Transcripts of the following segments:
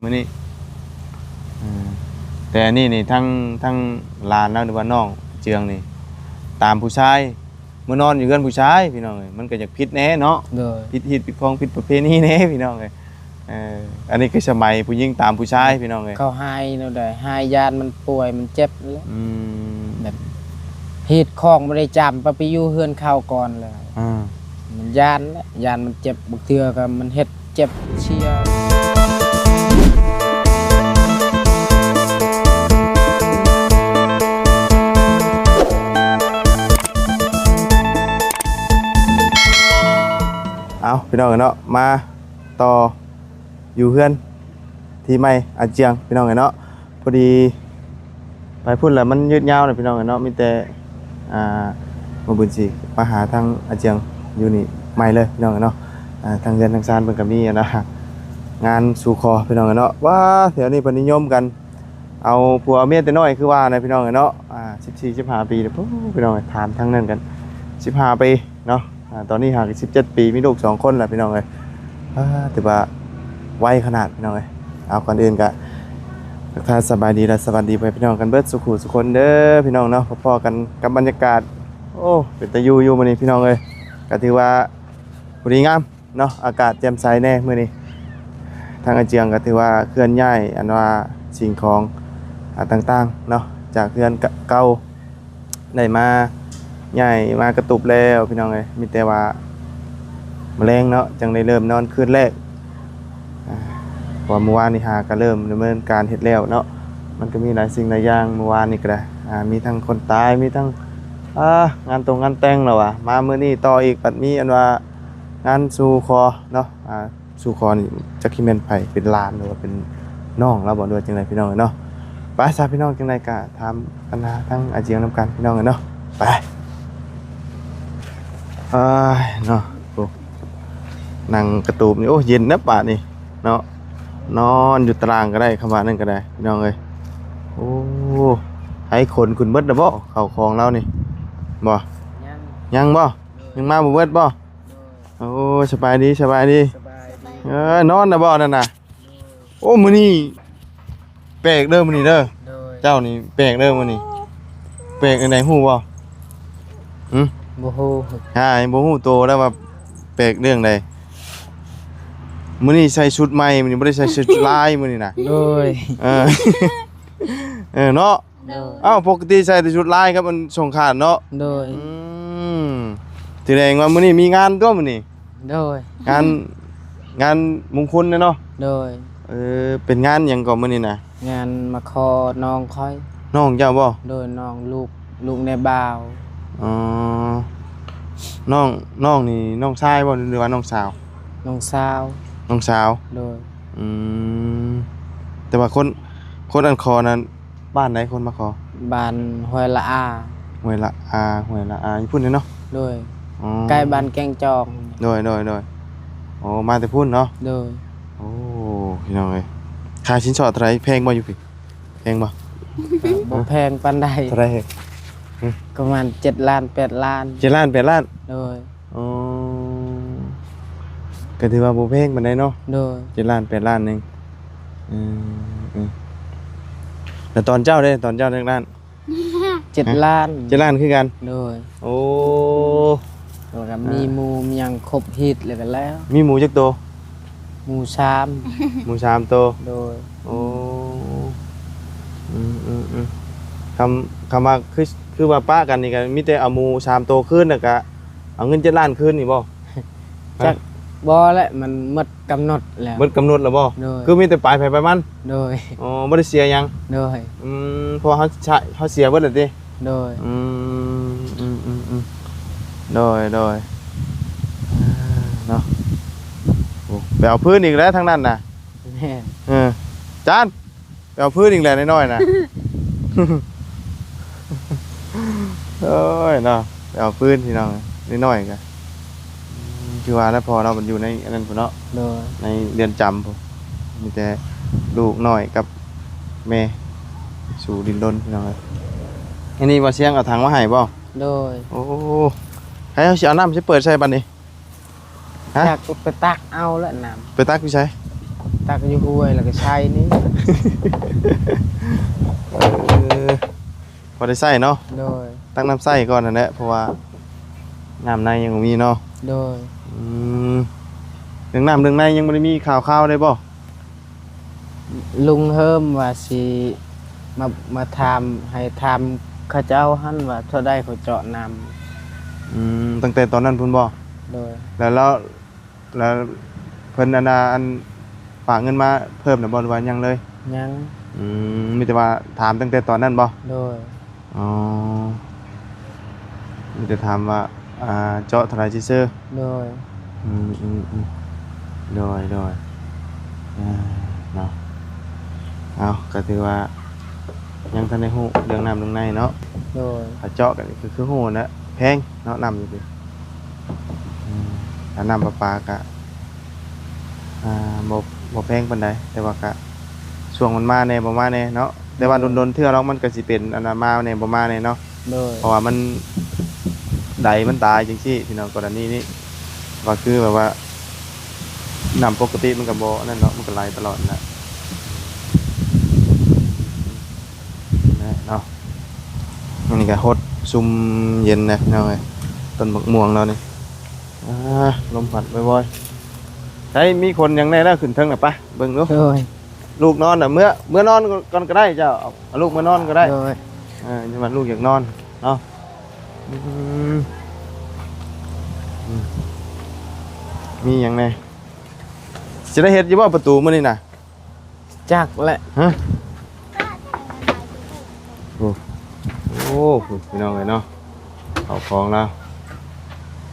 ມື້ນີ້ ເອີ ແຕ່ອັນນີ້ນີ້ ທັງ ທັງຫຼານລາວ ຫຼືວ່ານ້ອງເຈືອງນີ້ ຕາມຜູ້ຊາຍ ມານອນຢູ່ເຮືອນຜູ້ຊາຍ ພີ່ນ້ອງເອີຍ ມັນກໍຢາກຜິດແດ່ເນາະ. ໂດຍ ຜິດຮີດຜິດຄອງ ຜິດປະເພນີແດ່ ພີ່ນ້ອງເອີຍ. ເອີ ອັນນີ້ຄືສະໄໝຜູ້ຍິງຕາມຜູ້ຊາຍ ພີ່ນ້ອງເອີຍ. ເຂົາຫາຍແນວໃດ? ຫາຍຢ້ານມັນປ່ວຍ ມັນເຈັບແຫຼະ. ອືມ ແບບຮີດຄອງບໍ່ໄດ້ຈຳ ໄປ ໄປຢູ່ເຮືອນເຂົາກ່ອນແລ້ວ. ອືມ ມັນຢ້ານແຫຼະ ຢ້ານມັນເຈັບ ບາງເທື່ອກໍມັນເຮັດ ເຈັບເຊຍ. ເອົາ ພີ່ນ້ອງເອີຍເນາະ ມາຕໍ່ຢູ່ເຮືອນທີ່ໃໝ່ອາຈຽງ ພີ່ນ້ອງເອີຍເນາະ. ພໍດີໄປພຸ້ນແລ້ວມັນຍືດຍາວນະ ພີ່ນ້ອງເອີຍເນາະ. ມີແຕ່ ອ່າ ມື້ອື່ນຊິມາຫາທາງອາຈຽງຢູ່ນີ້ໃໝ່ເລີຍ ພີ່ນ້ອງເອີຍເນາະ. ອ່າ ທາງເຮືອນທາງຊານເພິ່ນກໍມີ ອັນນະ ງານສູ່ຂໍ ພີ່ນ້ອງເອີຍເນາະ. ວ້າ ແຖວນີ້ເພິ່ນນິຍົມກັນເອົາຜົວເອົາເມຍແຕ່ນ້ອຍ ຄືວ່ານະ ພີ່ນ້ອງເອີຍເນາະ. ອ່າ ສິບສີ່ ສິບຫ້າປີ ໂອ້ ພີ່ນ້ອງເອີຍ ຖາມທາງນັ້ນກັນ ສິບຫ້າປີເນາະ. ອ່າ ຕອນນີ້ຫາກະສິບເຈັດປີ ມີລູກສອງຄົນລະ ພີ່ນ້ອງເອີຍ. ອ່າ ຖືວ່າໄວຂະໜາດ ພີ່ນ້ອງເອີຍ. ເອົາ ກ່ອນອື່ນກະທັກທາຍສະບາຍດີ ແລະ ສະຫວັດດີພໍ່ແມ່ພີ່ນ້ອງກັນເບິດສູ່ຄູ່ສູ່ຄົນເດີ ພີ່ນ້ອງເນາະ. ພໍ້ກັນກັບບັນຍາກາດ ໂອ້ ເປັນຕາຢູ່ຢູ່ມື້ນີ້ ພີ່ນ້ອງເອີຍ. ກະຖືວ່າພໍດີງາມເນາະ ອາກາດແຈ່ມໃສແດ່ມື້ນີ້. ທາງອາຈຽງກະຖືວ່າເຄື່ອນຍ້າຍ ອັນວ່າສິ່ງຂອງ ອ່າ ຕ່າງໆເນາະ ຈາກເຮືອນເກົ່າ ໄດ້ມາ ຍ້າຍມາກະຕຸບແລ້ວ ພີ່ນ້ອງເອີຍ. ມີແຕ່ວ່າມື້ແລງເນາະ ຈັ່ງໄດ້ເລີ່ມນອນຄືນແລກ ອ່າ ເພາະວ່າມື້ວານນີ້ຫາກະເລີ່ມດຳເນີນການເຮັດແລ້ວເນາະ. ມັນກະມີຫຼາຍສິ່ງຫຼາຍຢ່າງ ມື້ວານນີ້ກະໄດ້ ອ່າ ມີທັງຄົນຕາຍ ມີທັງ ອ່າ ງານຕົງງານແຕ່ງແລ້ວວ່າ ມາມື້ນີ້ຕໍ່ອີກ ບັດມີອັນວ່າງານສູ່ຂໍເນາະ. ອ່າ ສູ່ຂໍນີ້ ຈັກຊິແມ່ນໃຜ ເປັນຫຼານ ຫຼືວ່າເປັນນ້ອງລາວບໍ່ ຫຼືວ່າຈັ່ງໃດ ພີ່ນ້ອງເອີຍເນາະ. ໄປຊະ ພີ່ນ້ອງ ຈັ່ງໃດກະຖາມອັນນາທາງອາຈຽງນຳກັນ ພີ່ນ້ອງເອີຍເນາະ. ໄປ ເອີຍເນາະ ໂອ້ ນັ່ງກະຕູບນີ້ ໂອ້ ເຢັນນະບາດນີ້ເນາະ. ນອນຢູ່ຕາລ່າງກໍໄດ້ ຄຳວ່ານັ້ນກໍໄດ້ ພີ່ນ້ອງເອີຍ. ໂອ້ ໃຜຂົນຂຶ້ນເບິດແລ້ວບໍ່ ເຂົ້າຂອງລາວນີ້? ບໍ່ ຍັງ ຍັງບໍ່? ໂດຍ ຍັງມາບໍ່ເບິດບໍ່? ໂດຍ ໂອ້ ສະບາຍດີ ສະບາຍດີ ສະບາຍດີ. ເອີ ນອນນະບໍ່ນັ້ນນະ? ໂດຍ ໂອ້ ມື້ນີ້ແປກເດີ ມື້ນີ້ເດີ. ໂດຍ ເຈົ້ານີ້ແປກເດີມື້ນີ້. ແປກອັນໃດຮູ້ບໍ່? ຫຶ ບໍ່ຮູ້. ຫາ ຍັງບໍ່ຮູ້ໂຕແລ້ວວ່າແປກເລື່ອງໃດ. ມື້ນີ້ໃສ່ຊຸດໃໝ່ ມື້ນີ້ບໍ່ໄດ້ໃສ່ຊຸດລາຍມື້ນີ້ນະ. ໂດຍ ເອີ ເອີ ເນາະ. ໂດຍ ອ້າວ ປົກກະຕິໃສ່ແຕ່ຊຸດລາຍກັບອັນສົງຂານເນາະ. ໂດຍ ອືມ ສະແດງວ່າມື້ນີ້ມີງານຕົວະມື້ນີ້. ໂດຍ ງານ ງານມຸງຄຸນເນາະ. ໂດຍ ເອີ ເປັນງານຫຍັງເກາະມື້ນີ້ນະ? ງານມາຂໍນ້ອງຂ້ອຍ. ນ້ອງເຈົ້າບໍ່? ໂດຍ ນ້ອງ ລູກ ລູກໃນບ່າວ. ອໍ ນ້ອງ ນ້ອງນີ້ນ້ອງຊາຍບໍ່ ຫຼືວ່ານ້ອງສາວ? ນ້ອງສາວ. ນ້ອງສາວ. ໂດຍ ອືມ ແຕ່ວ່າຄົນ ຄົນອັນຂໍນັ້ນ ບ້ານໃດຄົນມາຂໍ? ບ້ານຫ້ວຍລະອາ. ຫ້ວຍລະອາ ຫ້ວຍລະອາ ຢູ່ພຸ້ນເນາະ? ໂດຍ ອໍ ໃກ້ບ້ານແກ້ງຈອງ. ໂດຍ ໂດຍ ໂດຍ ໂອ້ ມາແຕ່ພຸ້ນເນາະ? ໂດຍ ໂອ້ ພີ່ນ້ອງເອີຍ ຄ່າສິນສອດເທົ່າໃດ? ແພງບໍ່ຢູ່ພີ້? ແພງບໍ່? ບໍ່ແພງປານໃດ. ເທົ່າໃດ? ປະມານເຈັດລ້ານ ແປດລ້ານ. ເຈັດລ້ານ ແປດລ້ານ. ໂດຍ ອໍ ກໍຖືວ່າບໍ່ແພງປານໃດເນາະ. ໂດຍ ເຈັດລ້ານ ແປດລ້ານໜຶ່ງ. ເອີ ເອີ ແລ້ວຕອນເຈົ້າເດ້? ຕອນເຈົ້າຈັກລ້ານ? ເຈັດລ້ານ. ເຈັດລ້ານຄືກັນ? ໂດຍ ໂອ້ ແລ້ວກໍມີ ອ່າ ໝູ່ມີຫຍັງຄົບຮີດແລ້ວກໍແລ້ວ. ມີໝູ່ຈັກໂຕ? ໝູ່ສາມ. ໝູ່ສາມໂຕ. ໂດຍ ໂອ້ ອືມໆໆ ຄຳ ຄຳວ່າ ຄື ຄືວ່າປະກັນນີ້ກໍມີແຕ່ເອົາໝູ່ສາມໂຕຄືນ ແລ້ວກໍເອົາເງິນເຈັດລ້ານຄືນນີ້ບໍ່? ຈັກ ບໍ່ແຫຼະ ມັນໝົດກຳນົດແລ້ວ. ໝົດກຳນົດແລ້ວບໍ່? ໂດຍ ຄືມີແຕ່ປາຍໃຜປາຍມັນ. ໂດຍ ອໍ ບໍ່ໄດ້ເສຍຫຍັງ. ໂດຍ ອືມ ເພາະວ່າເຮົາໃຊ້ ເຮົາເສຍເບິດແລ້ວຕິ? ໂດຍ ອືມ ອືມໆໆ ໂດຍ ໂດຍ ເນາະ. ໂອ້ ໄປເອົາພື້ນອີກແລ້ວທາງນັ້ນນະ. ແມ່ນ ເອີ ຈານ ໄປເອົາພື້ນອີກແຫຼະນ້ອຍໆນະ. ໂອ້ຍເນາະ ໄປເອົາພື້ນພີ່ນ້ອງ ນ້ອຍໆກະ ອືມ ຄືວ່າແລ້ວ ພໍ່ເນາະ ມັນຢູ່ໃນອັນນັ້ນພຸ້ນເນາະ. ໂດຍ ໃນເຮືອນຈຳພຸ້ນ ມີແຕ່ລູກນ້ອຍກັບແມ່ ສູ້ດິນລົນພີ່ນ້ອງເອີຍ. ອັນນີ້ວ່າຊຽງເອົາຖັງມາໃຫ້ບໍ່? ໂດຍ ໂອ້ ໃຜເຮົາຊິເອົານ້ຳຊິເປີດໃສ່ບັດນີ້? ຮະ? ຢາກໄປຕັກເອົາແຫຼະນ້ຳ. ໄປຕັກຢູ່ໃສ? ຕັກຢູ່ຫ້ວຍແລ້ວກໍໃສ່ນີ້. ເອີ ພໍໄດ້ໃຊ້ເນາະ. ໂດຍ. ຕັກນ້ຳໃຊ້ກ່ອນຫັ້ນແຫຼະ ເພາະວ່ານ້ຳໃນຍັງບໍ່ມີເນາະ. ໂດຍ. ອືມ ເລື່ອງນ້ຳເລື່ອງໃນຍັງບໍ່ໄດ້ມີຂ່າວຄາວໄດ້ບໍ່? ລຸງເຮີມວ່າຊິມາ ມາຖາມ ໃຫ້ຖາມເຂົາເຈົ້າຫັ້ນວ່າເທົ່າໃດເຂົາເຈາະນ້ຳ. ອືມ ຕັ້ງແຕ່ຕອນນັ້ນພຸ້ນບໍ່? ໂດຍ. ແລ້ວ ແລ້ວ ແລ້ວເພິ່ນອັນນ່າ ອັນຝາກເງິນມາເພີ່ມນະບໍ່ ຫຼືວ່າຍັງເລີຍ? ຍັງ. ອືມ ມີແຕ່ວ່າຖາມຕັ້ງແຕ່ຕອນນັ້ນບໍ່? ໂດຍ. ອໍ ມີແຕ່ຖາມວ່າ ອ່າ ເຈາະເທົ່າໃດຊື່ໆ. ໂດຍ. ອືມໆໆ ໂດຍໆ ອ່າ ເນາະ. ເອົາ ກໍຖືວ່າຍັງທັນໄດ້ຮູ້ເລື່ອງນ້ຳເລື່ອງໃນເນາະ. ໂດຍ. ຖ້າເຈາະກໍຄື ຄືຮູ້ນະ ແພງເນາະ ນ້ຳຢູ່ ອືມ ຄ່ານ້ຳປະປາກະ ອ່າ ບໍ່ ບໍ່ແພງປານໃດ ແຕ່ວ່າກະຊ່ວງມັນມາແດ່ບໍ່ມາແດ່ເນາະ. ແຕ່ວ່າ ໂດຍ ດົນໆເທື່ອດອກ ມັນກະຊິເປັນອັນນ່າ ມາແດ່ບໍ່ມາແດ່ເນາະ. ໂດຍ. ເພາະວ່າມັນ ໃດມັນຕາຍຈັ່ງຊີ້ພີ່ນ້ອງ ກໍລະນີນີ້ ວ່າຄືແບບວ່ານ້ຳປົກກະຕິມັນກະບໍ່ອັນນັ້ນເນາະ ມັນກະໄຫຼຕະຫຼອດນະ. ເນາະ ອັນນີ້ກໍຫົດຊຸ່ມເຢັນນະພີ່ນ້ອງເອີຍ ຕົ້ນບັກມ່ວງລາວນີ້. ອ່າ ລົມພັດບ່ອຍໆ. ໃສ ມີຄົນຫຍັງແດ່ລະ ຂຶ້ນເທິງນະ ໄປເບິ່ງດູ. ໂດຍ. ລູກນອນນະ ເມືອ ເມືອນອນກ່ອນກໍໄດ້ ເຈົ້າ ເອົາ ເອົາລູກເມືອນອນກໍໄດ້. ໂດຍ. ເອີ ຍັງວ່າລູກຢາກນອນເນາະ. ອືມ ອືມ ມີຫຍັງແດ່? ຊິໄດ້ເຮັດຢູ່ບໍ່ປະຕູມື້ນີ້ນະ? ຈັກແຫຼະ. ຮະ? ໂອ້ ໂອ້ ພີ່ນ້ອງເອີຍເນາະ ເຂົ້າຂອງລາວ.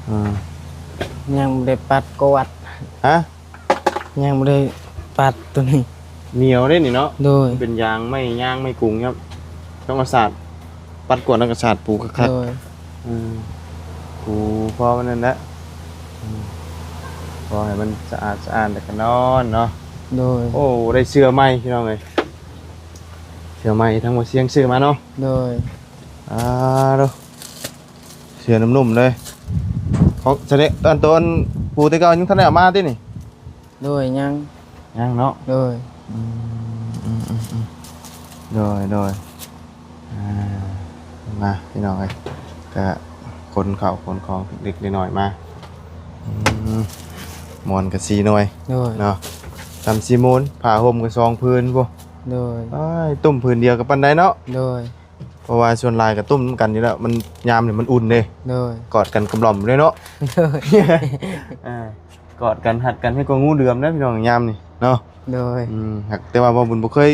ອ່າ ຍັງບໍ່ໄດ້ປັດກວາດ. ຮະ? ຍັງບໍ່ໄດ້ປັດໂຕນີ້. ໜຽວເດ້ນີ້ເນາະ. ໂດຍ. ເປັນຢາງໄມ້ ຢາງໄມ້ກຸງຄັບ ຕ້ອງເອົາສາດ ປັດກວາດແລ້ວກໍສາດປູຄັກໆ. ໂດຍ. ອືມ ປູພໍມັນນັ້ນແຫຼະ ອືມ ພໍໃຫ້ມັນສະອາດສະອ້ານ ແລ້ວກໍນອນເນາະ. ໂດຍ. ໂອ້ ໄດ້ເສື້ອໃໝ່ພີ່ນ້ອງເອີຍ ເສື້ອໃໝ່ ທາງບໍ່ສຽງຊື້ມາເນາະ. ໂດຍ. ອ່າ ໂດ ເສື້ອນຸ້ມໆເລີຍ ຂອງສະເດະ ອັນໂຕ ອັນປູແຕ່ເກົ່າຍັງທັນໄດ້ເອົາມາຕິນີ້? ໂດຍ ຍັງ ຍັງເນາະ. ໂດຍ. ອືມ ອືມໆໆ ໂດຍໆ ອ່າ ມາພີ່ນ້ອງເອີຍ ກະຂົນເຂົ້າຂົນຂອງເລັກໆນ້ອຍໆມາ. ອືມ ໝອນກະສີ່ໜ່ວຍ. ໂດຍ. ເນາະ ສາມສີ່ໂມນ ຜ້າຫົ່ມກະສອງຜືນພຸ້ນ. ໂດຍ. ອ້າຍ ຕຸ້ມຜືນດຽວກະປານໃດເນາະ. ໂດຍ. ເພາະວ່າສ່ວນຫຼາຍກໍຕຸ້ມນຳກັນຢູ່ແລ້ວ ມັນ ຍາມນີ້ມັນອຸ່ນເດ້. ໂດຍ. ກອດກັນກຳຫຼອມເດ້ເນາະ. ໂດຍ. ເອີ ກອດກັນຮັດກັນໃຫ້ກວ່າງູເຫຼືອມເດ້ພີ່ນ້ອງ ຍາມນີ້ເນາະ. ໂດຍ. ອືມ ຫາກແຕ່ວ່າບໍ່ບຸນບໍ່ເຄີຍ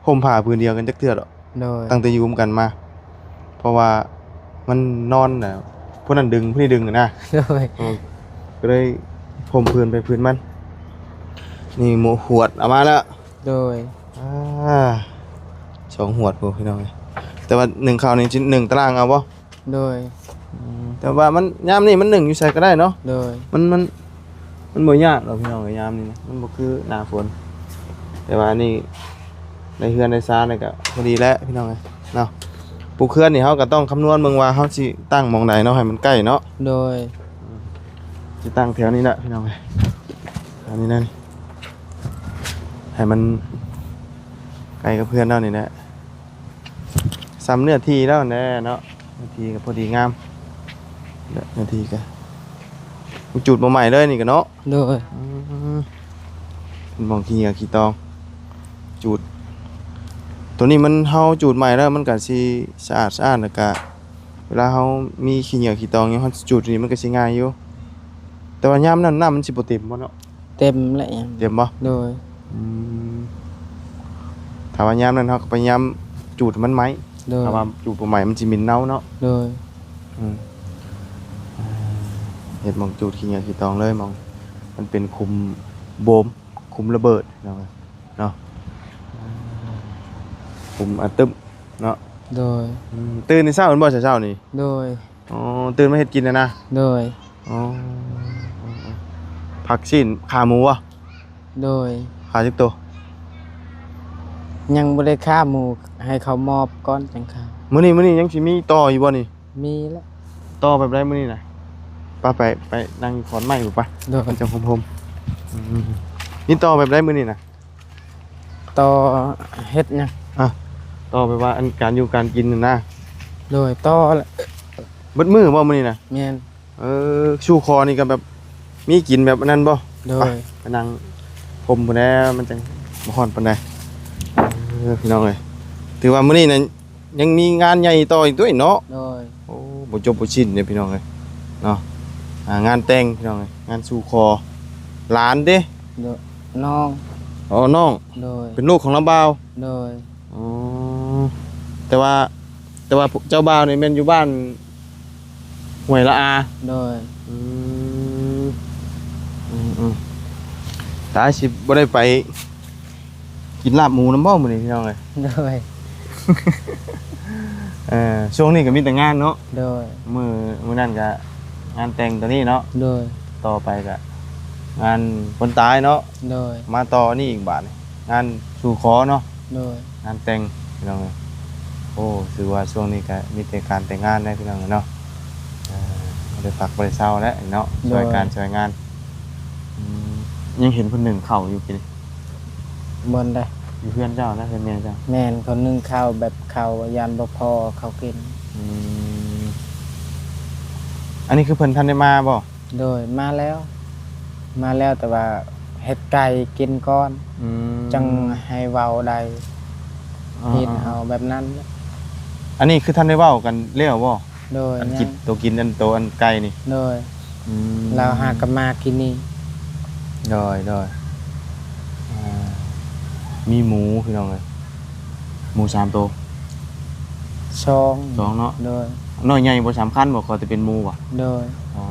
ຫົ່ມຜ້າຜືນດຽວກັນຈັກເທື່ອດອກ. ໂດຍ. ຕັ້ງແຕ່ຢູ່ນຳກັນມາ ເພາະວ່າມັນນອນນະ ຜູ້ນັ້ນດຶງຜູ້ນີ້ດຶງນະ. ໂດຍ. ເອີ ກໍເລີຍຫົ່ມຜືນໃຜຜືນມັນ. ນີ້ໝູຫວດເອົາມາແລ້ວ. ໂດຍ. ອ່າ ສອງຫວດພຸ້ນພີ່ນ້ອງເອີຍ ແຕ່ວ່າໜຶ້ງເຂົ້ານີ້ຊິໜຶ້ງຕາລາງເອົາບໍ່? ໂດຍ. ອືມ ແຕ່ວ່າມັນ ຍາມນີ້ມັນໜຶ້ງຢູ່ໃສກໍໄດ້ເນາະ. ໂດຍ. ມັນ ມັນ ມັນບໍ່ຍາກດອກພີ່ນ້ອງເອີຍ ຍາມນີ້ນະ ມັນບໍ່ຄືໜ້າຝົນ ແຕ່ວ່າອັນນີ້ໃນເຮືອນໃນຊານນີ້ກໍພໍດີແຫຼະພີ່ນ້ອງເອີຍເນາະ. ປູກເຮືອນນີ້ເຮົາກໍຕ້ອງຄຳນວນເບິ່ງວ່າເຮົາຊິຕັ້ງໝ່ອງໃດເນາະ ໃຫ້ມັນໃກ້ເນາະ. ໂດຍ. ອືມ ຊິຕັ້ງແຖວນີ້ແຫຼະພີ່ນ້ອງເອີຍ ແຖວນີ້ນະ ໃຫ້ມັນໃກ້ກັບເຮືອນເຮົານີ້ແຫຼະ ສ່ຳເນື້ອທີ່ລາວຫັ້ນແຫຼະເນາະ. ເນື້ອທີ່ກໍພໍດີງາມ ເນື້ອທີ່ກໍ ມັນຈູດບໍ່ໃໝ່ເລີຍນີ້ກໍເນາະ. ໂດຍ. ອືມ ເປັນໝ່ອງຂີ້ເຫຍື້ອຂີ້ຕອງ ຈູດ ໂຕນີ້ມັນ ເຮົາຈູດໃໝ່ແລ້ວມັນກໍຊິສະອາດສະອ້ານ ແລ້ວກະເວລາເຮົາມີຂີ້ເຫຍື້ອຂີ້ຕອງຫຍັງ ເຮົາຈູດນີ້ມັນກໍຊິງ່າຍຢູ່ ແຕ່ວ່າຍາມນັ້ນນ້ຳມັນຊິບໍ່ເຕັມບໍ່ເນາະ? ເຕັມແຫຼະ. ເຕັມບໍ່? ໂດຍ. ອືມ ຖ້າວ່າຍາມນັ້ນເຮົາກໍພະຍາຍາມຈູດໃຫ້ມັນໄໝ້. ໂດຍ. ຖ້າວ່າຈູດບໍ່ໄໝ້ມັນຊິເໝັນເນົ່າເນາະ. ໂດຍ. ອືມ ເຮັດໝ່ອງຈູດຂີ້ເຫຍື້ອຂີ້ຕອງເລີຍ ໝ່ອງມັນເປັນຂຸມໂບມ ຂຸມລະເບີດເນາະ ເນາະ ຂຸມອະຕຶບເນາະ. ໂດຍ. ອືມ ຕື່ນແຕ່ເຊົ້າແມ່ນບໍ່ ເຊົ້ານີ້? ໂດຍ. ອໍ ຕື່ນມາເຮັດກິນນະນະ? ໂດຍ. ອໍ ຜັກຊີ້ນ ຂາໝູບໍ່? ໂດຍ. ຂາຈັກໂຕ? ຍັງບໍ່ໄດ້ຂາໝູ ໃຫ້ເຂົາມອບກ່ອນຈັ່ງຂາ. ມື້ນີ້ ມື້ນີ້ຍັງຊິມີຕໍ່ຢູ່ບໍ່ນີ້? ມີແຫຼະ. ຕໍ່ແບບໃດມື້ນີ້ນະ? ໄປ ໄປ ໄປນັ່ງຂອນໄມ້ພຸ້ນປະ. ໂດຍ. ມັນຈັ່ງໂຮມໆ. ອືມ ນີ້ຕໍ່ແບບໃດມື້ນີ້ນະ? ຕໍ່ເຮັດຫຍັງ? ອ່ະ ຕໍ່ແບບວ່າອັນການຢູ່ການກິນຫັ້ນນະ. ໂດຍ ຕໍ່ແຫຼະ. ເບິດມື້ບໍ່ມື້ນີ້ນະ? ແມ່ນ. ເອີ ສູ່ຄໍນີ້ກໍແບບມີກິນແບບອັນນັ້ນບໍ່? ໂດຍ. ໄປ ໄປນັ່ງຮົ່ມພຸ້ນແຫຼະ ມັນຈັ່ງບໍ່ຮ້ອນປານໃດ. ເອີ ພີ່ນ້ອງເອີຍ ຖືວ່າມື້ນີ້ນະ ຍັງມີງານໃຫຍ່ຕໍ່ອີກຕົວະເນາະ. ໂດຍ. ໂອ້ ບໍ່ຈົບບໍ່ສິ້ນເດ້ພີ່ນ້ອງເອີຍເນາະ. ອ່າ ງານແຕ່ງພີ່ນ້ອງເອີຍ ງານສູ່ຄໍ. ຫຼານເດ້? ໂດຍ ນ້ອງ. ອໍ ນ້ອງ. ໂດຍ. ເປັນລູກຂອງລາວບ່າວ? ໂດຍ. ອໍ ແຕ່ວ່າ ແຕ່ວ່າເຈົ້າບ່າວນີ້ແມ່ນຢູ່ບ້ານຫ້ວຍລະອາ? ໂດຍ. ອືມ ອືມໆ ຕາຍ ຊິບໍ່ໄດ້ໄປ ກິນລາບໝູນຳບໍ່ມື້ນີ້ພີ່ນ້ອງເອີຍ? ໂດຍ. ເອີ ຊ່ວງນີ້ກໍມີແຕ່ງານເນາະ? ໂດຍ. ມື້ ມື້ນັ້ນກໍງານແຕ່ງຕົວນີ້ເນາະ? ໂດຍ. ຕໍ່ໄປກໍງານຄົນຕາຍເນາະ? ໂດຍ. ມາຕໍ່ນີ້ອີກບາດນີ້ ງານສູ່ຂໍເນາະ? ໂດຍ. ງານແຕ່ງພີ່ນ້ອງເອີຍ. ໂອ້ ຖືວ່າຊ່ວງນີ້ກໍມີແຕ່ການແຕ່ງງານເດ້ພີ່ນ້ອງເອີຍເນາະ. ເອີ ບໍ່ໄດ້ພັກບໍ່ໄດ້ເຊົາແຫຼະເນາະ. ໂດຍ. ຊ່ວຍການຊ່ວຍງານ. ອືມ ຍັງເຫັນເພິ່ນໜຶ້ງເຂົ້າຢູ່ກິນ? ບໍ່ໄດ້. ຢູ່ເຮືອນເຈົ້ານະ ເຮືອນແມ່ເຈົ້າ? ແມ່ນ ເຂົາໜຶ້ງເຂົ້າແບບເຂົາຢ້ານບໍ່ພໍເຂົ້າກິນ. ອືມ ອັນນີ້ຄືເພິ່ນທັນໄດ້ມາບໍ່? ໂດຍ ມາແລ້ວ ມາແລ້ວ ແຕ່ວ່າເຮັດໄກ່ກິນກ່ອນ. ອືມ ຈັ່ງໃຫ້ເວົ້າໄດ້. ເຮັດເອົາແບບນັ້ນ. ອັນນີ້ຄືທັນໄດ້ເວົ້າກັນແລ້ວບໍ່? ໂດຍ. ອັນກິນ ຍັງ ໂຕກິນ ອັນໂຕອັນໄກ່ນີ້? ໂດຍ. ອືມ ລາວຫາກໍມາກິນນີ້. ໂດຍ ໂດຍ. ອ່າ ມີໝູພີ່ນ້ອງເອີຍ ໝູສາມໂຕ? ສອງ. ສອງເນາະ? ໂດຍ. ນ້ອຍໃຫຍ່ບໍ່ສຳຄັນບໍ່? ຂໍແຕ່ເປັນໝູບໍ່? ໂດຍ. ອໍ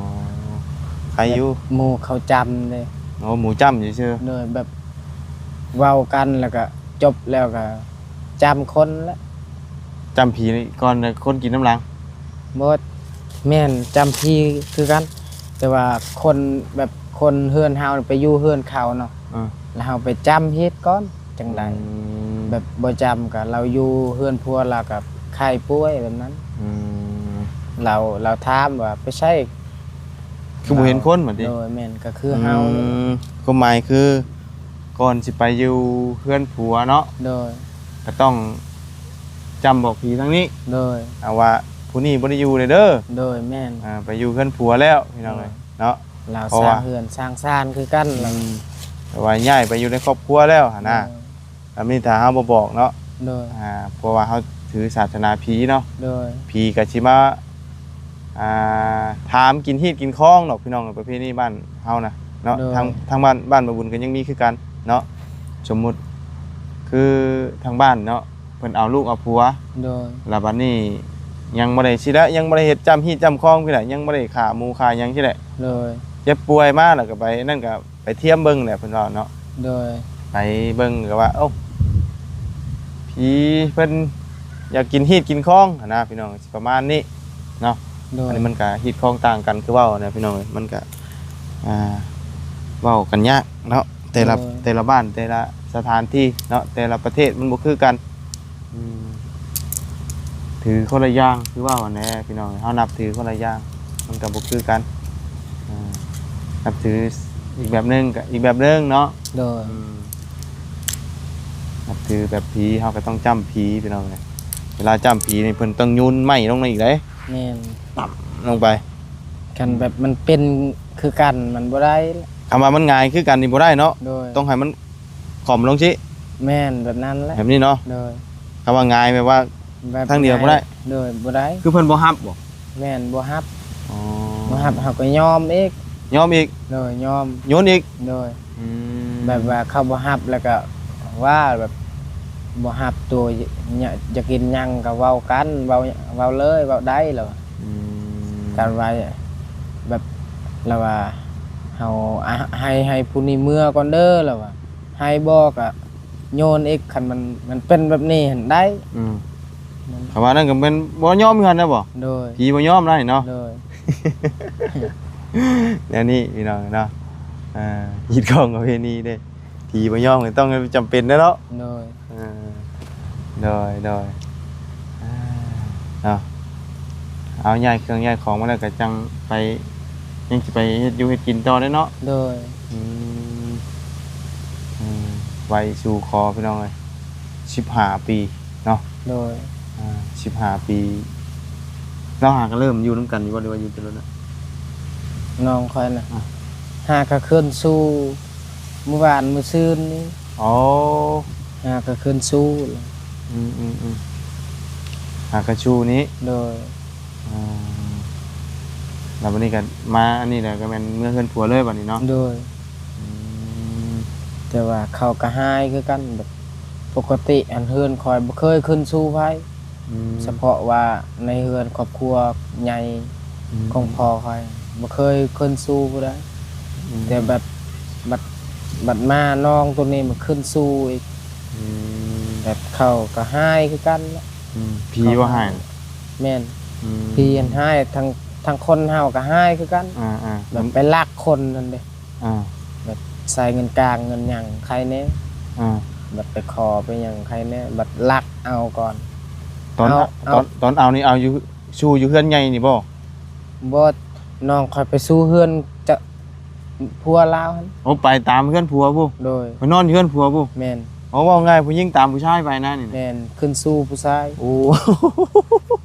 ໃຄຢູ່. ໝູເຂົາຈ້ຳເດ້. ໂອ້ ໝູຈ້ຳຊື່ໆ. ໂດຍ ແບບເວົ້າກັນແລ້ວກໍຈົບແລ້ວກໍຈ້ຳຄົນແຫຼະ. ຈ້ຳຜີກ່ອນ ແລ້ວຄົນກິນນຳຫຼັງ? ບໍ່ ແມ່ນ ຈ້ຳຜີຄືກັນ ແຕ່ວ່າຄົນ ແບບຄົນເຮືອນເຮົາໄປຢູ່ເຮືອນເຂົາເນາະ. ເອີ ແລ້ວເຮົາໄປຈ້ຳເຮັດກ່ອນ ຈັ່ງໃດ. ອືມ ແບບບໍ່ຈ້ຳກໍລາວຢູ່ເຮືອນຜົວ ລາວກໍໄຂ້ປ່ວຍແບບນັ້ນ. ອືມ ລາວ ລາວຖາມວ່າໄປໃສ ຄືບໍ່ເຫັນຄົນບາດນີ້? ໂດຍ ແມ່ນ ກໍຄືເຮົາ. ອືມ ຄວາມໝາຍຄືກ່ອນຊິໄປຢູ່ເຮືອນຜົວເນາະ? ໂດຍ. ກໍຕ້ອງຈ້ຳບອກຜີທາງນີ້. ໂດຍ. ເອົາວ່າຜູ້ນີ້ບໍ່ໄດ້ຢູ່ເດີ. ໂດຍ ແມ່ນ. ອ່າ ໄປຢູ່ເຮືອນຜົວແລ້ວ ພີ່ນ້ອງເອີຍ ໂດຍ ເນາະ. ລາວ ເພາະວ່າ ສ້າງເຮືອນສ້າງຊານຄືກັນ. ອືມ ແລ້ວ ແຕ່ວ່າຍ້າຍໄປຢູ່ໃນຄອບຄົວແລ້ວຫັ້ນນະ. ໂດຍ. ອັນນີ້ຖ້າເຮົາບໍ່ບອກເນາະ. ໂດຍ. ອ່າ ເພາະວ່າເຮົາຖືສາສະໜາຜີເນາະ. ໂດຍ. ຜີກໍຊິມາ ອ່າ ຖາມກິນຮີດກິນຄອງດອກ ພີ່ນ້ອງ ປະເພນີບ້ານເຮົານະເນາະ. ໂດຍ. ທາງ ທາງບ້ານ ບ້ານບໍ່ບຸນກໍຍັງມີຄືກັນເນາະ. ສົມມຸດຄືທາງບ້ານເນາະ ເພິ່ນເອົາລູກເອົາຜົວ. ໂດຍ. ແລ້ວບັດນີ້ຍັງບໍ່ໄດ້ຊິລະ ຍັງບໍ່ໄດ້ເຮັດຈ້ຳຮີດຈ້ຳຄອງພີ້ລະ ຍັງບໍ່ໄດ້ຂ້າໝູຂ້າຫຍັງຊີ້ແຫຼະ. ໂດຍ. ເຈັບປ່ວຍມາແລ້ວກໍໄປນັ້ນກໍ ໄປທຽມເບິ່ງແຫຼະ ເພິ່ນເວົ້າເນາະ. ໂດຍ. ໄປເບິ່ງກໍວ່າ ໂອ້ ຜີເພິ່ນຢາກກິນຮີດກິນຄອງຫັ້ນນະ ພີ່ນ້ອງ ຊິປະມານນີ້ເນາະ. ໂດຍ. ອັນນີ້ມັນກະຮີດຄອງຕ່າງກັນ ຄືເວົ້ານະ ພີ່ນ້ອງເອີຍ ມັນກະ ອ່າ ເວົ້າກັນຍາກເນາະ ແຕ່ລະ ໂດຍ ແຕ່ລະບ້ານ ແຕ່ລະສະຖານທີ່ເນາະ ແຕ່ລະປະເທດມັນບໍ່ຄືກັນ. ອືມ ຖືຄົນລະຢ່າງ ຄືເວົ້າຫັ້ນແຫຼະ ພີ່ນ້ອງເອີຍ ເຮົານັບຖືຄົນລະຢ່າງ ມັນກໍບໍ່ຄືກັນ. ອ່າ ນັບຖືອີກແບບໜຶ່ງກໍອີກແບບໜຶ່ງເນາະ. ໂດຍ. ອືມ ນັບຖືແບບຜີ ເຮົາກໍຕ້ອງຈ້ຳຜີ ພີ່ນ້ອງເອີຍ ເວລາຈ້ຳຜີນີ້ ເພິ່ນຕ້ອງໂຍນໄມ້ລົງມາອີກເດ້. ແມ່ນ. ຕ່ຳລົງໄປ ຄັນແບບມັນເປັນຄືກັນ ມັນບໍ່ໄດ້. ຄຳວ່າມັນຫງາຍຄືກັນນີ້ບໍ່ໄດ້ເນາະ. ໂດຍ. ຕ້ອງໃຫ້ມັນຂອມລົງຊີ້. ແມ່ນ ແບບນັ້ນແຫຼະ ແບບນີ້ເນາະ. ໂດຍ. ຄຳວ່າຫງາຍແບບວ່າ ແບບທາງດຽວບໍ່ໄດ້. ໂດຍ ບໍ່ໄດ້. ຄືເພິ່ນບໍ່ຮັບບໍ່? ແມ່ນ ບໍ່ຮັບ. ອໍ ບໍ່ຮັບ ເຮົາກໍຍອມອີກ. ຍອມອີກ. ໂດຍ ຍອມ ໂຍນອີກ. ໂດຍ. ອືມ ແບບວ່າເຂົາບໍ່ຮັບ ແລ້ວກໍວ່າແບບບໍ່ຮັບໂຕ ຢາກ ຢາກກິນຫຍັງກໍເວົ້າກັນ ເວົ້າ ເວົ້າເລີຍ ເວົ້າໄດ້ລະວ່າ. ອືມ ກັນວ່າແບບລະວ່າ ເຮົາ ອະ ໃຫ້ ໃຫ້ຜູ້ນີ້ເມືອກ່ອນເດີລະວ່າ ໃຫ້ບໍ່ກໍໂຍນອີກ. ຄັນມັນ ມັນເປັນແບບນີ້ຫັ້ນໄດ້. ອືມ ມັນ ຄຳວ່ານັ້ນກໍແມ່ນບໍ່ຍອມຄືກັນນະບໍ່? ໂດຍ. ຜີບໍ່ຍອມໄດ້ເນາະ. ໂດຍ. ແນວນີ້ພີ່ນ້ອງເນາະ ເອີ ຮີດຄອງປະເພນີເດ້ ຜີບໍ່ຍອມກໍຕ້ອງຈຳເປັນແຫຼະເນາະ. ໂດຍ. ເອີ ໂດຍ ໂດຍ ເອີ ເນາະ ເອົາຍ້າຍເຄື່ອງຍ້າຍຂອງມາແລ້ວກໍຈັ່ງໄປ ຍັງຊິໄປເຮັດຢູ່ເຮັດກິນຕໍ່ເດ້ເນາະ. ໂດຍ. ອືມ ໄປສູ່ຂໍພີ່ນ້ອງເອີຍ ສິບຫ້າປີເນາະ. ໂດຍ ອ່າ ສິບຫ້າປີ ລາວຫາກໍເລີ່ມຢູ່ນຳກັນຢູ່ບໍ່ ຫຼືວ່າຢູ່ແຕ່ດົນແລ້ວ? ນ້ອງຂ້ອຍນະ ອ່າ ຫາກໍຂຶ້ນສູ່ມື້ວານມື້ຊືນນີ້. ອໍ ຫາກໍຂຶ້ນສູ່. ອືມໆ ຫາກໍຊູ້ນີ້. ໂດຍ ອ່າ ແລ້ວບັດນີ້ກໍມາອັນນີ້ແຫຼະ ກໍແມ່ນເມືອເຮືອນຜົວເລີຍບັດນີ້ເນາະ. ໂດຍ ອືມ ແຕ່ວ່າເຂົາກໍຮ້າຍຄືກັນ ແບບປົກກະຕິອັນເຮືອນຂ້ອຍບໍ່ເຄີຍຂຶ້ນສູ່ໃຜ. ອືມ ສະເພາະວ່າໃນເຮືອນຄອບຄົວໃຫຍ່ ອືມ ຂອງພໍ່ຂ້ອຍບໍ່ເຄີຍຂຶ້ນສູ່ຜູ້ໃດ. ອືມ ແຕ່ບັດ ບັດ ບັດມານ້ອງໂຕນີ້ມາຂຶ້ນສູ່ອີກ. ອືມ ແບບເຂົາກໍຮ້າຍຄືກັນແຫຼະ. ອືມ ຜີວ່າຮ້າຍ? ແມ່ນ. ອືມ ຜີຫັ້ນຮ້າຍ ທັງ ທັງຄົນເຮົາກໍຮ້າຍຄືກັນ. ອ່າໆ ແບບໄປລັກຄົນຫັ້ນເດ້. ອ່າ ແບບໃສ່ເງິນກາງເງິນຫຍັງໃຄແດ່ ອ່າ ແບບໄປຂໍໄປຫຍັງໃຄແດ່ ແບບລັກເອົາກ່ອນ. ຕອນ ເອົາ ຕອນ ເອົາ ຕອນເອົານີ້ເອົາຢູ່ ຊູ້ຢູ່ເຮືອນໃຫຍ່ນີ້ບໍ່? ບໍ່ ນ້ອງຂ້ອຍໄປຊູ້ເຮືອນຈະ ຜົວລາວຫັ້ນ. ໂອ້ ໄປຕາມເຮືອນຜົວພຸ້ນ? ໂດຍ ໄປນອນຢູ່ເຮືອນຜົວພຸ້ນ? ແມ່ນ. ເອົາ ເວົ້າງ່າຍຜູ້ຍິງຕາມຜູ້ຊາຍໄປນະນີ້ນະ? ແມ່ນ ຂຶ້ນສູ່ຜູ້ຊາຍ. ໂອ້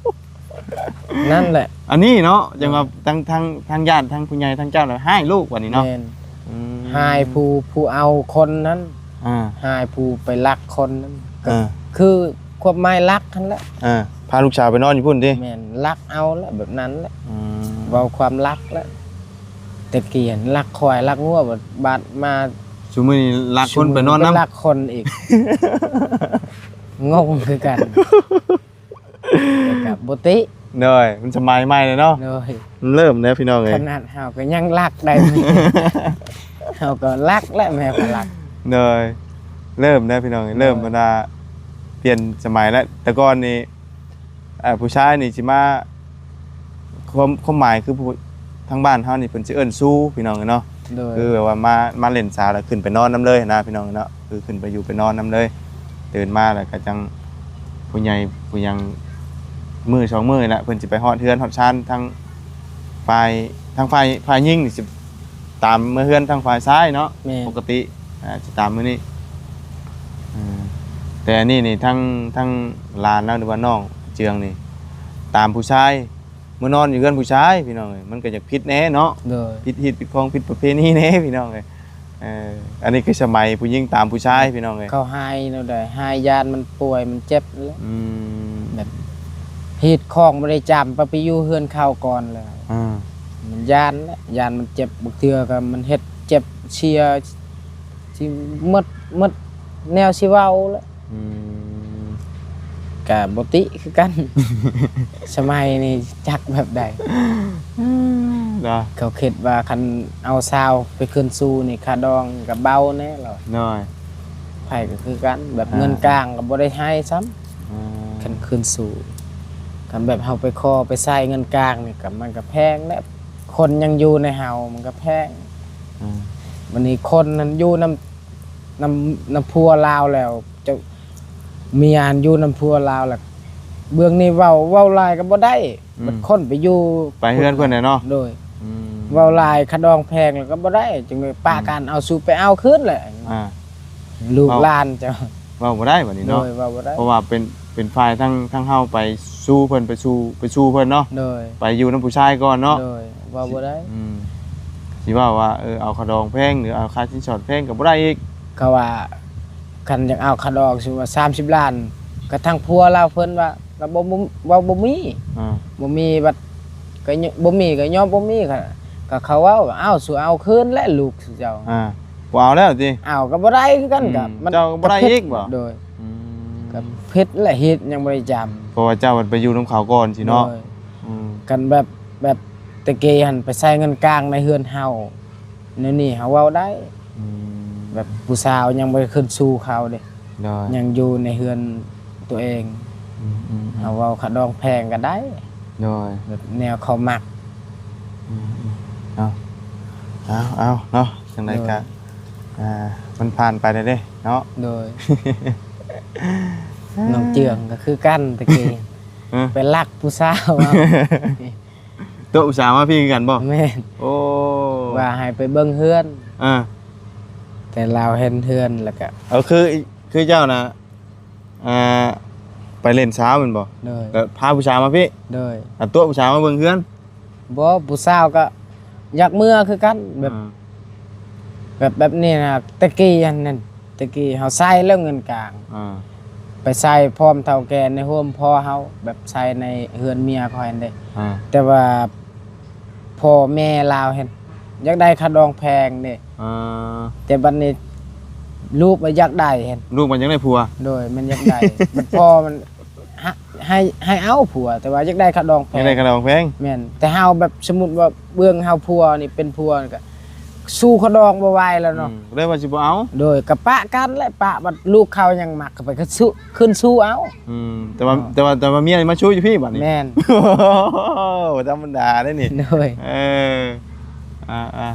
ນັ້ນແຫຼະ ອັນນີ້ເນາະ ຈັ່ງວ່າ ເອີ ທາງ ທາງ ທາງຍາດ ທາງຜູ້ໃຫຍ່ ທາງເຈົ້າລະຮ້າຍລູກບັດນີ້ເນາະ. ແມ່ນ. ອືມ ຮ້າຍຜູ້ ຜູ້ເອົາຄົນນັ້ນ. ອ່າ ຮ້າຍຜູ້ໄປລັກຄົນນັ້ນ. ເອີ ກໍຄືຄວາມໝາຍລັກຫັ້ນແຫຼະ. ເອີ ພາລູກສາວໄປນອນຢູ່ພຸ້ນຕິ? ແມ່ນ ລັກເອົາແຫຼະ ແບບນັ້ນແຫຼະ. ອືມ ເວົ້າຄວາມລັກແຫຼະ ແຕ່ກີ້ຫັ້ນລັກຄວາຍລັກງົວ ບາດ ບາດມາ ຊຸມື້ນີ້ລັກຄົນໄປນອນນຳ ລັກຄົນອີກ. ງົງຄືກັນ. ແຕ່ກໍບໍ່ຕິ. ໂດຍ ມັນສະໄໝໃໝ່ແລ້ວເນາະ. ໂດຍ ມັນເລີ່ມແລ້ວພີ່ນ້ອງເອີຍ. ຂະໜາດເຮົາກໍຍັງລັກໄດ້ ເຮົາກໍລັກແຫຼະ ແມ່ກໍລັກ. ໂດຍ ເລີ່ມແລ້ວພີ່ນ້ອງເອີຍ. ໂດຍ ເລີ່ມບັນດາປ່ຽນສະໄໝແລ້ວ. ແຕ່ກ່ອນນີ້ ເອີ ຜູ້ຊາຍນີ້ຊິມາ ຄວາມ ຄວາມໝາຍຄືຜູ້ ທາງບ້ານເຮົານີ້ເພິ່ນຊິເອີ້ນຊູ່ພີ່ນ້ອງເອີຍເນາະ. ໂດຍ ຄືແບບວ່າມາ ມາຫຼິ້ນສາວແລ້ວຂຶ້ນໄປນອນນຳເລີຍຫັ້ນນະພີ່ນ້ອງເນາະ. ຄືຂຶ້ນໄປຢູ່ໄປນອນນຳເລີຍ ຕື່ນມາແລ້ວກໍຈັ່ງຜູ້ໃຫຍ່ຜູ້ຫຍັງ ມື້ສອງມື້ແຫຼະ ເພິ່ນຊິໄປຮອດເຮືອນຮອດຊານ ທາງຝ່າຍ ທາງຝ່າຍ ຝ່າຍຍິງນີ້ຊິຕາມເມືອເຮືອນທາງຝ່າຍຊາຍເນາະ. ແມ່ນ ປົກກະຕິ ອ່າ ຊິຕາມມື້ນີ້. ເອີ ແຕ່ອັນນີ້ນີ້ ທັງ ທັງຫຼານລາວ ຫຼືວ່ານ້ອງເຈືອງນີ້ ຕາມຜູ້ຊາຍ ມື້ນອນຢູ່ເຮືອນຜູ້ຊາຍພີ່ນ້ອງເອີຍ. ມັນກໍຢາກຜິດແດ່ເນາະ. ໂດຍ ຜິດຮີດຜິດຄອງຜິດປະເພນີແດ່ພີ່ນ້ອງເອີຍ. ເອີ ອັນນີ້ຄືສະໄໝຜູ້ຍິງຕາມຜູ້ຊາຍພີ່ນ້ອງເອີຍ. ເຂົາຮ້າຍແນວໃດ? ຮ້າຍຢ້ານມັນປ່ວຍມັນເຈັບແຫຼະ. ອືມ ແບບຮີດຄອງບໍ່ໄດ້ຈຳ ໄປ ໄປຢູ່ເຮືອນເຂົາກ່ອນແລ້ວ. ອ່າ ມັນຢ້ານແຫຼະ ຢ້ານມັນເຈັບ. ບາງເທື່ອກໍມັນເຮັດເຈັບເຊຍ ຊິໝົດ ໝົດແນວຊິເວົ້າແຫຼະ. ອືມ ກະບໍ່ຕິຄືກັນ. ສະໄໝນີ້ຈັກແບບໃດ ເນາະ. ເຂົາຄິດວ່າຄັນເອົາສາວໄປຂຶ້ນສູ່ນີ້ ຄ່າດອງກະເບົາແດ່ລະ. ໂດຍ ໃຜກໍຄືກັນ ແບບ ອ່າ ເງິນກາງກໍບໍ່ໄດ້ໃຫ້ຊ້ຳ. ອ່າ ຄັນຂຶ້ນສູ່ ຄັນແບບເຮົາໄປຂໍໄປໃຊ້ເງິນກາງນີ້ ກໍມັນກໍແພງແຫຼະ. ຄົນຍັງຢູ່ໃນເຮົາມັນກໍແພງ. ອ່າ ບັດນີ້ຄົນນັ້ນຢູ່ນຳ ນຳ ນຳຜົວລາວແລ້ວ ເຈົ້າ ເມຍຫັ້ນຢູ່ນຳຜົວລາວແລ້ວ ເບື້ອງນີ້ເວົ້າ ເວົ້າຫຼາຍກໍບໍ່ໄດ້. ອືມ ບັດຄົນໄປຢູ່ ໄປເຮືອນເພິ່ນແຫຼະເນາະ. ໂດຍ ອືມ ເວົ້າຫຼາຍຄ່າດອງແພງແລ້ວກໍບໍ່ໄດ້ ຈຶ່ງໄດ້ປະ ອືມ ກັນ ເອົາ ສູ່ໄປເອົາຄືນແຫຼະ. ອ່າ ລູກ ເວົ້າ ຫຼານເຈົ້າ ເວົ້າບໍ່ໄດ້ບັດນີ້ເນາະ. ໂດຍ ເວົ້າບໍ່ໄດ້ ເພາະວ່າເປັນ ເປັນຝ່າຍທາງ ທາງເຮົາໄປຊູ່ເພິ່ນ ໄປສູ່ ໄປສູ່ເພິ່ນເນາະ. ໂດຍ ໄປຢູ່ນຳຜູ້ຊາຍກ່ອນເນາະ. ໂດຍ ເວົ້າບໍ່ໄດ້. ອືມ ຊິເວົ້າວ່າ ເອີ ເອົາຄ່າດອງແພງ ຫຼືເອົາຄ່າສິນສອດແພງກໍບໍ່ໄດ້ອີກ. ເຂົາວ່າຄັນຢາກເອົາຄ່າດອງ ສົມມຸດວ່າສາມສິບລ້ານ ກະທາງຜົວລາວເພິ່ນວ່າ ລາວບໍ່ ບໍ່ ເວົ້າບໍ່ມີ. ອ່າ ບໍ່ມີບັດ ກະ ບໍ່ມີກະຍອມບໍ່ມີ. ກະ ກະເຂົາເວົ້າວ່າ ເອົ້າ ສູ່ເອົາຄືນແຫຼະລູກເຈົ້າ. ອ່າ ບໍ່ເອົາແລ້ວຕິ? ເອົາກໍບໍ່ໄດ້ຄືກັນ. ອືມ ກະມັນ ເຈົ້າກໍບໍ່ໄດ້ອີກບໍ? ໂດຍ ອືມ ກໍຜິດແຫຼະ ເຮັດຫຍັງບໍ່ໄດ້ຈຳ ເພາະວ່າເຈົ້າໄປຢູ່ນຳເຂົາກ່ອນຊີ້ເນາະ. ໂດຍ ອືມ ຄັນແບບ ແບບແຕ່ກີ້ຫັ້ນໄປໃຊ້ເງິນກາງໃນເຮືອນເຮົາ ແນວນີ້ເຮົາເວົ້າໄດ້. ອືມ ແບບຜູ້ສາວຍັງບໍ່ໄດ້ຂຶ້ນສູ່ເຂົາເດ້. ໂດຍ ຍັງຢູ່ໃນເຮືອນຕົວເອງ. ອືມໆໆ ເຮົາເວົ້າຄ່າດອງແພງກໍໄດ້. ໂດຍ ແບບແນວເຂົາມັກ. ອືມໆ ເອົາ ເອົາ ເອົາເນາະ ຈັ່ງໃດກໍ ໂດຍ ອ່າ ມັນຜ່ານໄປແລ້ວເດ້ເນາະ. ໂດຍ ນ້ອງເຈືອງກໍຄືກັນ ແຕ່ກີ້ ຮະ ໄປລັກຜູ້ສາວເອົາ. ໂຕະອຸດສ່າມາພີ້ຄືກັນບໍ່? ແມ່ນ. ໂອ້ ວ່າໃຫ້ໄປເບິ່ງເຮືອນ. ອ່າ ແ ແຕ່ລາວເຫັນເຮືອນແລ້ວກະ ເອີ ຄື ຄືເຈົ້ານະ ອ່າ ໄປຫຼິ້ນສາວແມ່ນບໍ່? ໂດຍ ແລ້ວພາຜູ້ສາວມາພີ້? ໂດຍ ອ່າ ຕົວະຜູ້ສາວມາເບິ່ງເຮືອນ? ບໍ່ ຜູ້ສາວກໍຢາກເມືອຄືກັນ ແບບ ອ່າ ແບບ ແບບນີ້ນະ ແຕ່ກີ້ຫັ້ນນັ້ນ ແຕ່ກີ້ເຮົາໃຊ້ແລ້ວເງິນກາງ ອ່າ ໄປໃຊ້ພ້ອມເຖົ້າແກ່ໃນໂຮມພໍ່ເຮົາ ແບບໃຊ້ໃນເຮືອນເມຍຂ້ອຍຫັ້ນເດ້ ອ່າ ແຕ່ວ່າພໍ່ແມ່ລາວຫັ້ນຢາກໄດ້ຄ່າດອງແພງເດ້ ອ່າ ແຕ່ບັດນີ້ລູກມັນຢາກໄດ້ຫັ້ນ ລູກມັນຢາກໄດ້ຜົວ ໂດຍ ມັນຢາກໄດ້ ບັດພໍ່ມັນ ໃຫ້ ໃຫ້ ໃຫ້ເອົາຜົວ ແຕ່ວ່າຢາກໄດ້ຄ່າດອງແພງ ຢາກໄດ້ຄ່າດອງແພງ ແມ່ນ ແຕ່ເຮົາແບບ ສົມມຸດວ່າເບື້ອງເຮົາຜົວນີ້ເປັນຜົວນີ້ກະສູ້ຄ່າດອງບໍ່ໄຫວແລ້ວເນາະ ອືມ ກໍເລີຍວ່າຊິບໍ່ເອົາ ໂດຍ ກະປະກັນແຫຼະ ປະ ບັດລູກເຂົາຍັງມັກ ກໍໄປຂຶ້ນສູ້ ຂຶ້ນສູ້ເອົາ ອືມ ແຕ່ວ່າ ເນາະ ແຕ່ວ່າ ແຕ່ວ່າເມຍນີ້ມາຊູຢູ່ພີ້ບັດນີ້ ແມ່ນ ບໍ່ທຳມະດາເດ້ນີ້ ໂດຍ ເອີ ອ່າ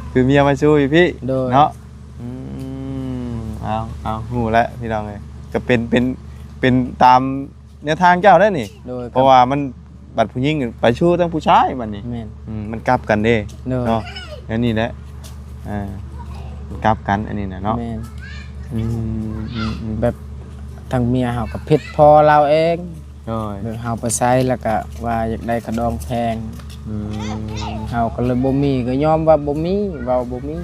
ໆ ຄືເມຍມາຊູຢູ່ພີ້ ໂດຍ ເນາະ ອືມ ເອົາ ເອົາ ຮູ້ແລ້ວພີ່ນ້ອງເອີຍ ກໍເປັນ ເປັນ ເປັນຕາມ ແນວທາງເຈົ້າໄດ໋ນີ້ ໂດຍ ເພາະວ່າມັນ ບັດຜູ້ຍິງໄປຊູ້ທັງຜູ້ຊາຍບັດນີ້ ແມ່ນ ອືມ ມັນກັບກັນເດ້ ໂດຍ ເນາະ ແນວນີ້ແຫຼະ ອ່າ ມັນກັບກັນອັນນີ້ນະເນາະ ແມ່ນ ອືມ ອືມ ອືມ ແບບທາງເມຍເຮົາກໍຜິດພໍ່ລາວເອງ ໂດຍ ແບບເຮົາໄປໃຊ້ແລ້ວກໍວ່າຢາກໄດ້ຄ່າດອງແພງ ອືມ ເຮົາກໍເລີຍບໍ່ມີ ກໍຍອມວ່າບໍ່ມີ ເວົ້າບໍ່ມີ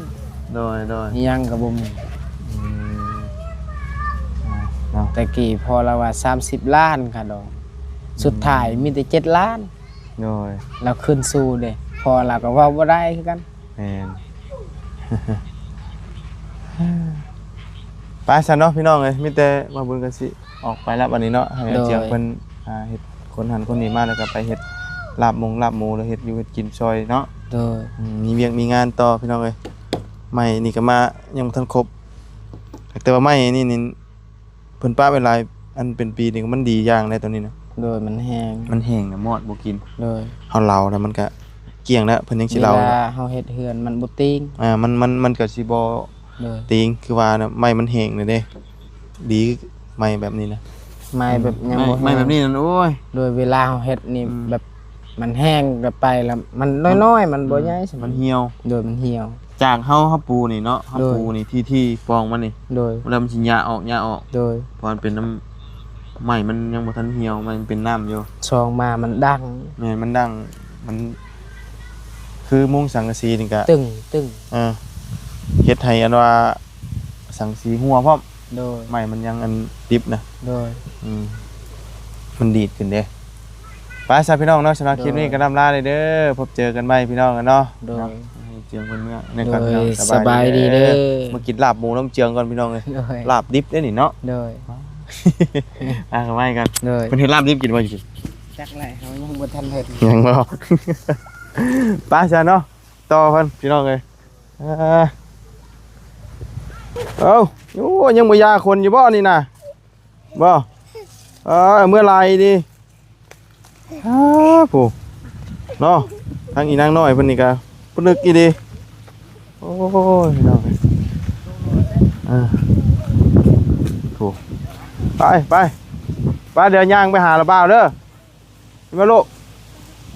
ໂດຍ ໂດຍ ອີ່ຫຍັງກໍບໍ່ມີ ອືມ ເນາະ ແຕ່ກີ້ພໍ່ລາວວ່າສາມສິບລ້ານຄ່າດອງ ອືມ ສຸດທ້າຍມີແຕ່ເຈັດລ້ານ ໂດຍ ລາວຂຶ້ນສູ້ເດ້ ພໍ່ລາວກໍເວົ້າບໍ່ໄດ້ຄືກັນ ແມ່ນ ໄປຊັ້ນເນາະພີ່ນ້ອງເອີຍ ມີແຕ່ວ່າບຸນກໍຊິອອກໄປແລ້ວບັດນີ້ເນາະ ໃຫ້ ໂດຍ ອາເຈືອງເພິ່ນ ອ່າ ເຮັດຄົນຫັ້ນຄົນນີ້ມາ ແລ້ວກໍໄປເຮັດລາບມົງລາບໝູ ແລ້ວເຮັດຢູ່ເຮັດກິນຊ່ອຍເນາະ ໂດຍ ອືມ ມີວຽກມີງານຕໍ່ພີ່ນ້ອງເອີຍ ໄມ້ນີ້ກໍມາຍັງບໍ່ທັນຄົບ ແຕ່ວ່າໄມ້ນີ້ນີ້ ເພິ່ນປະໄວ້ຫຼາຍ ອັນເປັນປີນີ້ມັນດີຢ່າງໃດຕົວນີ້ນະ ໂດຍ ມັນແຫ້ງ ມັນແຫ້ງນະ ມອດບໍ່ກິນ ໂດຍ ເຮົາເລົາແລ້ວມັນກະກ້ຽງແລ້ວ ເພິ່ນຍັງຊິເລົາ ເວລາເຮົາເຮັດເຮືອນມັນບໍ່ຕີງ ອ່າ ມັນ ມັນ ມັນກະຊິບໍ່ ໂດຍ ຕີງ ຄືວ່ານະ ໄມ້ມັນແຫ້ງແລ້ວເດ້ ດີໄມ້ແບບນີ້ນະ ໄມ້ແບບ ອືມ ຍັງບໍ່ແຫ້ງ ໄມ້ແບບນີ້ນັ້ນ ໂອ້ຍ ໂດຍ ເວລາເຮົາເຮັດນີ້ ອືມ ແບບ ມັນແຫ້ງເກີນໄປແລ້ວ ມັນນ້ອຍໆ ມັນບໍ່ໃຫຍ່ ອືມ ສ່ຳ ມັນຫ່ຽວ ໂດຍ ມັນຫ່ຽວ ຈາກເຮົາ ເຮົາປູນີ້ເນາະ ເຮົາ ໂດຍ ປູນີ້ທີ່ ທີ່ປ່ອງມັນນີ້ ໂດຍ ແລ້ວມັນຊິຫຍ້າອອກ ຫຍ້າອອກ ໂດຍ ເພາະມັນເປັນນ້ຳ ໄມ້ມັນຍັງບໍ່ທັນຫ່ຽວ ມັນເປັນນ້ຳຢູ່ ຊ່ອງມາມັນດັງ ແມ່ນ ມັນດັງ ມັນຄືມຸງສັງກະສີນີ້ກະ ຕຶ້ງ ຕຶ້ງ ເອີ ເຮັດໃຫ້ອັນວ່າສັງກະສີຮົ່ວພ້ອມ ໂດຍ ໄມ້ມັນຍັງອັນດິບນະ ໂດຍ ອືມ ມັນດີດຂຶ້ນເດ້ ໄປຊະພີ່ນ້ອງເນາະ ສຳລັບຄລິບນີ້ ໂດຍ ກໍລ່ຳລາເລີຍເດີ ພົບເຈີກັນໃໝ່ພີ່ນ້ອງເນາະ ໂດຍ ເນາະ ໃຫ້ເຈີເພິ່ນເມືອ ໂດຍ ສະບາຍດີເດີ ມາກິນລາບໝູນຳເຈືອງກ່ອນພີ່ນ້ອງເອີຍ ໂດຍ ລາບດິບເດ້ນີ້ເນາະ ໂດຍ ອ່າ ເອົາໄວ້ກ່ອນ ໂດຍ ເພິ່ນເຮັດລາບດິບກິນບໍ່ຢູ່ ຈັກແຫຼະ ເຮົາຍັງບໍ່ທັນເຮັດ ຍັງບໍ່ ໄປຊະເນາະ ຕໍ່ເພິ່ນພີ່ນ້ອງເອີຍ ອ່າ ເອົ້າ ໂອ້ ຍັງບໍ່ຢາຄົນຢູ່ບໍ່ນີ້ນະ ບໍ່ ເອີ ເມື່ອຫຼາຍດີ ອ້າ ຜູ້ ເນາະ ທາງອີນາງນ້ອຍເພິ່ນນີ້ກະປະນຶກອີ່ດີ ໂອ້ຍ ພີ່ນ້ອງເອີຍ ເອີ ຜູ້ ໄປ ໄປ ໄປ ດຽວຍ່າງໄປຫາລະບ່າວເດີ ເຫັນບໍ່ລູກ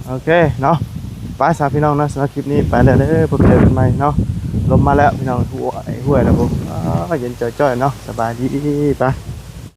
ໂອເຄເນາະ ໄປຊະພີ່ນ້ອງເນາະ ສຳລັບຄລິບນີ້ໄປແລ້ວເດີ ພົບເຈີກັນໃໝ່ເນາະ ລົມມາແລ້ວພີ່ນ້ອງ ຫ້ວຍ ຫ້ວຍແລ້ວພຸ້ນ ອ້າ ເຢັນຈ້ອຍໆເນາະ ສະບາຍດີ ໄປ.